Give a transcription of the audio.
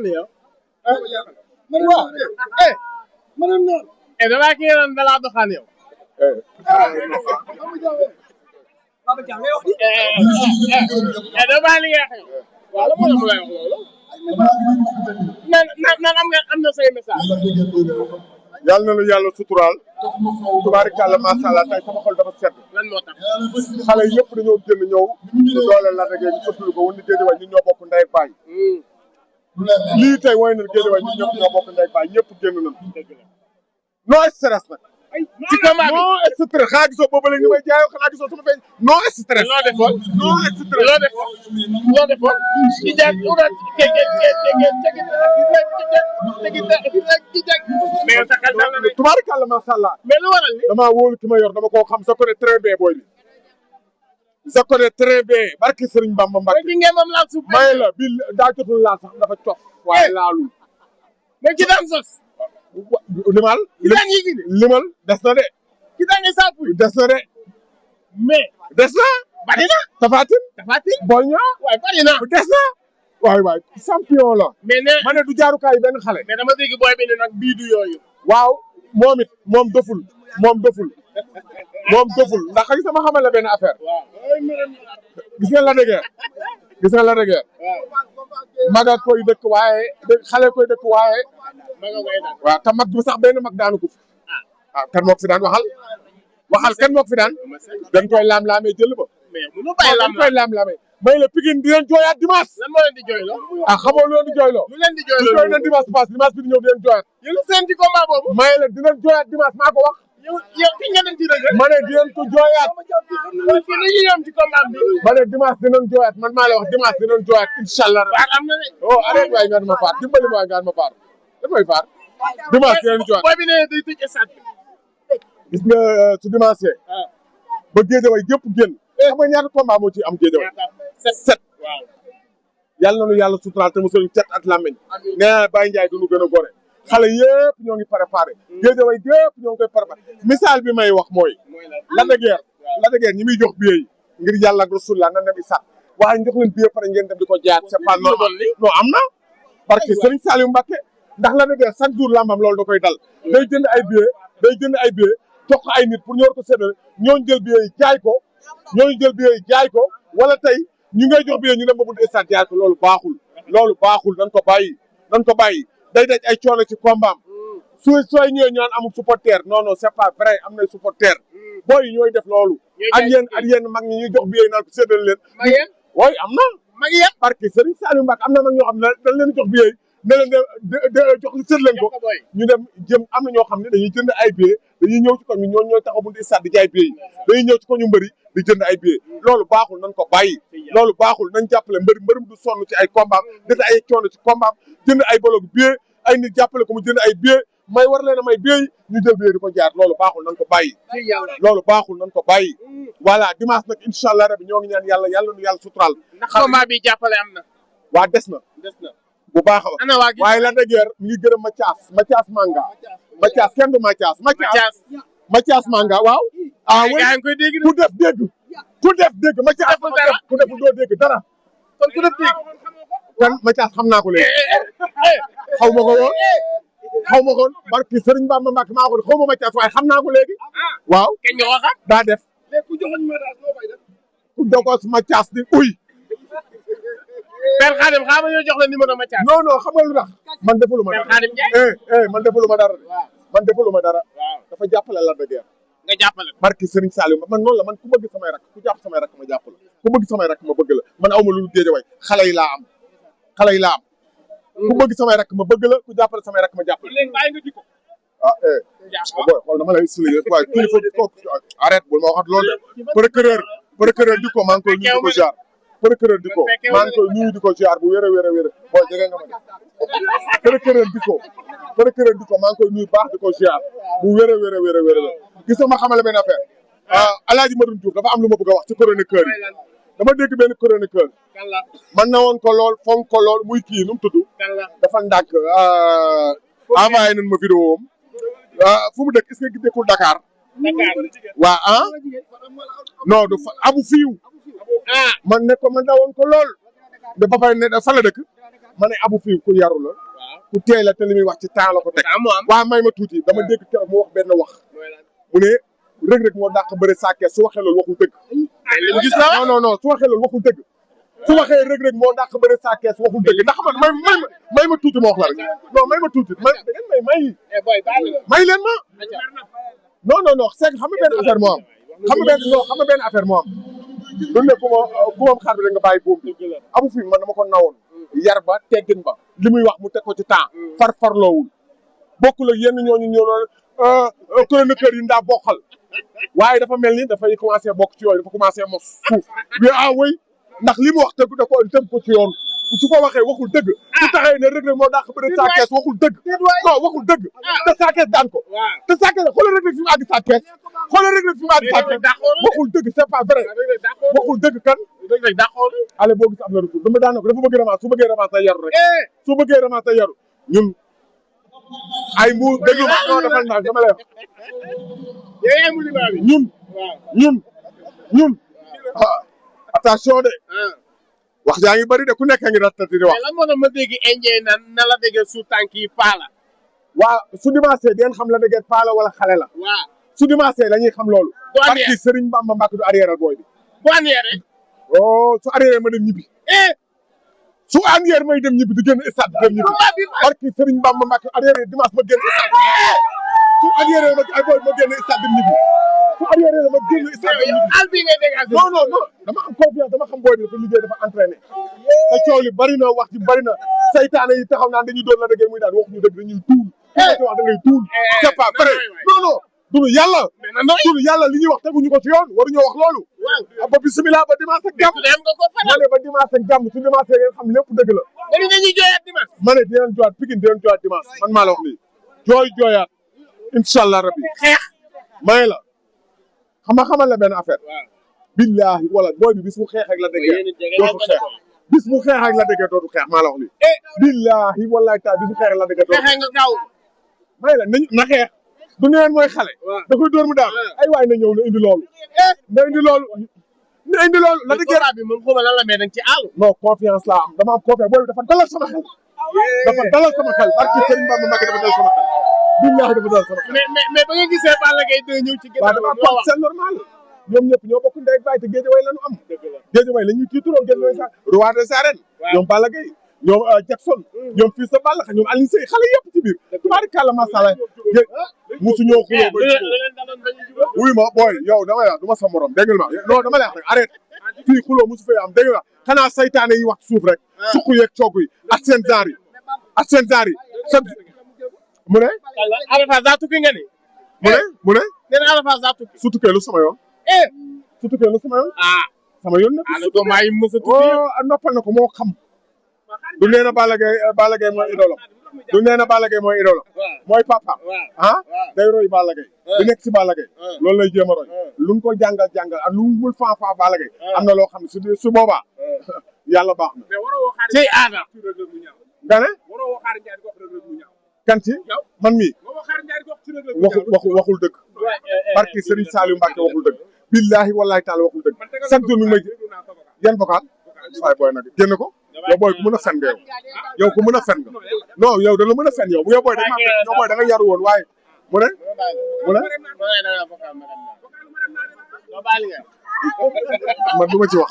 jaaxal yow. man waaw. man damaa kii yéen da laa doxaan yow. damaa li nga xew. waaw la moo la mu lay wax loolu. nan am na say message. yàlla na lu yàlla suturaal. tubaarikàlla macha allah tey sama xol dafa sedd. lan moo tax. xale yëpp dañoo génn ñëw. ñu dooleel la dëgg ñu sotti ko wala Guédiawaye ñun ñoo bokk ndey ak baay. lii tey woy na Guédiawaye ñun ñëpp ñoo bokk ndey ak baay ñëpp génn nañu. non stress nag. ci combat bi non stress xanaa gisoo boobu léegi ni may jaayoo xanaa gisoo sama feeñ. non stress. loo defoon non stress. loo defoon. ci jaar urat mais yow sa xel dal na de. tubaarikàlla macha allah. mais lu waral ni. damaa wóolu ki ma yor dama koo xam sa connaît très bien booy bi. sa connaît très bien barki Sëriñ Bamba Mbacke. ci ngeen moom laal suuf. may la bi daa jotul laal sax dafa cof. waaye laalul. mais ci daan sos. limal. limal des na de. ci daan nga saapu. des na de. mais. des na. bari na. Tafatin. Boy Niang. waaye bari na. des na. waay champion la. mais ne ma ne du jaarukaay benn xale. mais dama dégg booy bi ne nag bii du yooyu. waaw moom doful ndax xëy sama xamal la benn affaire. waaw. gis nga la dëgër. maga koy dëkk waaye xale koy dëkk waaye. waaw te mag bi sax benn mag daanu ko fi. kan moo ko fi daan waxal kan moo ko fi daan. dañ koy laam-laamee jël ba. mais mënu bàyyi dañ koy laam-laamee. may la Pikine di leen jooyaat dimanche. lan moo leen di jooyloo. xamoo lu leen di jooyloo. lu leen di jooyloo jooy nañ dimanche pass dimanche bi di ñëw di leen jooyaat. yéen a seen ci combat boobu. may la dinañ jooyaat dimanche maa ko wax. yow ki nga dem ci rajo. ma ne di leen ko jooyaat. ci li ñu yom ci combat bi. ma ne dimanche dinañ jooyaat man maa la wax dimanche dinañ jooyaat incha allah. waaw am na de. oh arrête waay nga ma faar dimbali waay nga ma faar damay faar. dimanche dinañ jooyaat booy bi ne day tëj stade bi. gis nga su dimanche. ba Guédiawaye gépp génn. xam nga ñaata combat moo ci am Guédiawaye. 7. waaw. yàlla na nu yàlla suturaal te mosul cet at làmmiñ. nee naa Baye Ndiaye du nu gën a gore. xale yëpp ñoo ngi préparé. Guédiawaye gépp ñoo ngi koy préparé. misaal bi may wax mooy. Lac de Guiers ñi muy jox billet yi. ngir yàlla ak Rasulullah nan dem ISAT. waaye jox leen billet pare ngeen dem di ko jaar. c'est pas normal non am na. parce que Serigne Saliou Mbacké ndax Lac de Guiers chaque jour lambam loolu da koy dal. day jënd ay billet jox ko ay nit pour ñu war ko séddale ñooñu jël billet yi jaay ko wala tey ñu ngay jox billet ñu dem ba buntu stade jaay ko loolu baaxul dañ ko bàyyi day daj ay coono ci combat am sooy ñëwee ñu naan amul supporter non c'est pas vrai am na supporter booy yi ñooy def loolu ak yéen mag ñi ñuy jox billet yi naan ko séddale leen wooy am na mag yéen parce que Serigne Saliou Mbacké am na mag ñoo xam ne dañ leen jox billet yi ne leen de jox li séddale leen ko ñu dem jëm am na ñoo xam ne dañuy jënd ay billet dañuy ñëw ci ko ñu ñooy taxaw buntu stade di jaay billet yi dañuy ñëw ci ko ñu mbëri di jënd ay billet loolu baaxul nañ ko bàyyi loolu baaxul nañ jàppale mbërum du sonn ci ay combat def ay coono ci combat jënd ay bolog billet ay nit jàppale ko mu jënd ay billet may war leen a may billet ñu jël billet di ko jaar loolu baaxul nañ ko bàyyi voilà dimanche nag incha allah rabi ñoo ngi ñaan yàlla nu yàlla suturaal ndax combat bi jàppale am na waa des na bu baax a baax waaye Lac de Guiers mi ngi gërëm Mathias Manga Mathias kenn du Mathias Manga waaw ku def dégg Mathias ku def doo dégg dara kon ku def dégg kan Mathias xam naa ko léegi xaw ma ko woon barki Serigne Bamba Mbacke maa ko xaw ma Mathias waaye xam naa ko léegi waaw kenn nga ko xam daa def ku dogoos Mathias di uy Père Khadim xaaral ma ñëw jox la numéro Mathias. non xam nga lu tax man defuluma dara. Père Khadim Ndiaye. man defuluma dara. dafa jàppale Lac de Guiers. nga jàppale. barki Serigne Saliou man noonu la man ku bëgg samay rak ku jàpp samay rak ma jàpp la ku bëgg samay rak ma bëgg la man awma lu Guédiawaye xale yi laa am. ku bëgg samay rak ma bëgg la ku jàppale samay rak ma jàpp la. léegi bàyyi nga di ko. boy xool dama lay expliquer waaye kilifa kooku arrête bul ma waxat loolu procureur di ko maa ngi koy nuyu di ko jaar procureur di ko maa ngi koy nuyu di ko jaar bu wér a booy jege nga ma de procureur di ko maa ngi koy nuyu baax di ko jaar bu wér a gis nga ma xamale benn affaire Alaaji Madoune Diouf dafa am lu ma bëgg a wax ci chroniqueur yi dama dégg benn chroniqueur man na woon ko lool fonk ko lool muy kii nu mu tudd dafa ndàkk envoyé nañ ma vidéo am fu mu dëkk est-ce que dëkkul Dakar waa non du abu fiiw man ne ko man na woon ko lool de ba pare ne fan la dëkk ma ne Abou fii ku yaru la ku teey la te li muy wax ci temps la ko teg waaw may ma tuuti dama dégg keroog mu wax benn wax mu ne Reug Reug moo dàq bëre Sa Thiès su waxee loolu waxul dëgg gis na non su waxee loolu waxul dëgg su waxee Reug Reug moo dàq bëre Sa Thiès waxul dëgg ndax man may ma tuuti ma wax la rek non may ma tuuti da ngeen may leen ma non c'est xam nga benn affaire moo am xam nga benn affaire moo am duñ ne ku ma xar bi rek nga bàyyi buum Abou fi man dama ko nawoon yar ba teggin ba li muy wax mu teg ko ci temps farloowul bokkul ak yenn ñooñu ñëw chroniqueur yi ndaa bokkal waaye dafa mel ni dafay commencé bokk ci yooyu dafa commencé mos suuf mais wéy ndax li mu wax tëgg da ko tëgg ko ci yoon su ko waxee waxul dëgg su taxee ne Reug Reug moo dàq bëre Sa Thiès waxul dëgg non waxul dëgg te Sa Thiès daan ko te Sa Thiès xoolal Reug Reug fi mu àgg Sa Thiès xoolal Reug Reug fi mu àgg Sa Thiès waxul dëgg c'est pas vrai waxul dëgg kan ale boo gis am na retour dama daan ko dafa bëgg revanche su bëggee revanche ay yaru rek su bëggee revanche ay yaru ñun ay mu déglu ma non defal naa dama lay wax ñun attention de wax jaa ngi bëri de ku nekk ngi ratati di wax. mais lan moo tax ma dégg indien na la dégg su tànk yi paala. waa su dimanche den xam la dégg paala wala xale la. waaw su dimanche dañuy xam loolu. du arrière parce que Serigne Bamba Mbacke du arrière booy bi. bu arrière. oh su arrière ma dem ñibbi. su arrière may dem ñibbi di génn stade dem ñibbi. parce que Serigne Bamba Mbacke arrière dimanche ma génn stade. su arrière ma génn stade dem ñibbi. su arrière ma génn stade dem ñibbi. al bi ngay dégg non dama am confiance dama xam booy bi dafa liggéey dafa entraîné. te coow li bari na wax ji bari na saytaane yi taxaw naan dañuy doon la dëgg muy daan waxuñu dëgg dañuy tuul. wax da ngay tuul. c'est pas vrai non duñu yàlla. duñu yàlla li ñuy wax teguñu ko ci yoon waruñoo wax loolu. waaw ba bisimilah ba dimanche ak jàmm. ma ne ba dimanche ak jàmm su dimanche ngeen xam lépp dëgg la. dañuy jooyaat dimanche. ma ne dinañ jooyaat Pikine dinañ jooyaat dimanche man maa la wax lii. jooyaat incha allah rabbi xeex. may la xamal la benn affaire. billahi wala booy bi bis mu xeex ak la dëgg dootu xeex bis mu xeex ak la dëgg dootu xeex maa la wax lii. billahi wallahi taala bis mu xeex ak la dëgg dootu xeex. may la na xeex. du neen mooy xale da koy dóor mu daal ay waay na ñëw na indi loolu na indi loolu la dëgg bi moom xuma lan la mais danga ci àll non confiance laa am dama am confiance boobu dafa dalal sama xel barki Serigne Bamba Mbacke dafa dalal sama xel billahi dafa dalal sama xel mais ba nga gisee Balla Gaye 2 ñëw ci waaw dama am c'est normal ñoom ñëpp ñoo bokk ndey ak baay te Guédiawaye la ñu am Guédiawaye la ñuy tiituroo Guédiawaye sax roi des arènes ñoom Balla Gaye ñoom Jackson ñoom fii sa Balla ñoom Alioune Seye xale yëpp ci biir tubaarikàlla masala musu ñoo xuloo ba wuy ma booy yow dama lay wax du ma sa morom dégg nga ma non dama lay wax rek arrête fii xuloo musu fee am dégg nga xanaa saytaane yi wax suuf rek suq yeeg coog yi ak seen genre yi mu ne Arafa daa tukki nga ni mu ne nee na Arafa daa tukki su tukkee lu sama yoon su tukkee lu sama yoon sama yoon nag noppal na ko moo xam du nee na Balla Gaye mooy idolo du nee na Balla Gaye mooy idolo mooy papa day roy Balla Gaye di nekk si Balla Gaye loolu lay jéem a roy lu mu ko jàngal ak lu mu mul fan Balla Gaye am na loo xam ne su boobaa yàlla baax na ci aada nga ne kan ci man mii waxul dëgg barki Serigne Saliou Mbacke waxul dëgg billahi wallahi taala waxul dëgg chaque jour mi ngi may yan vocal waaye booy nag génn ko yow booy ku mën a fen nga yow ku mën a fen nga non yow da la mën a fen yow yow booy da nga yaru woon waaye mu ne man du ma ci wax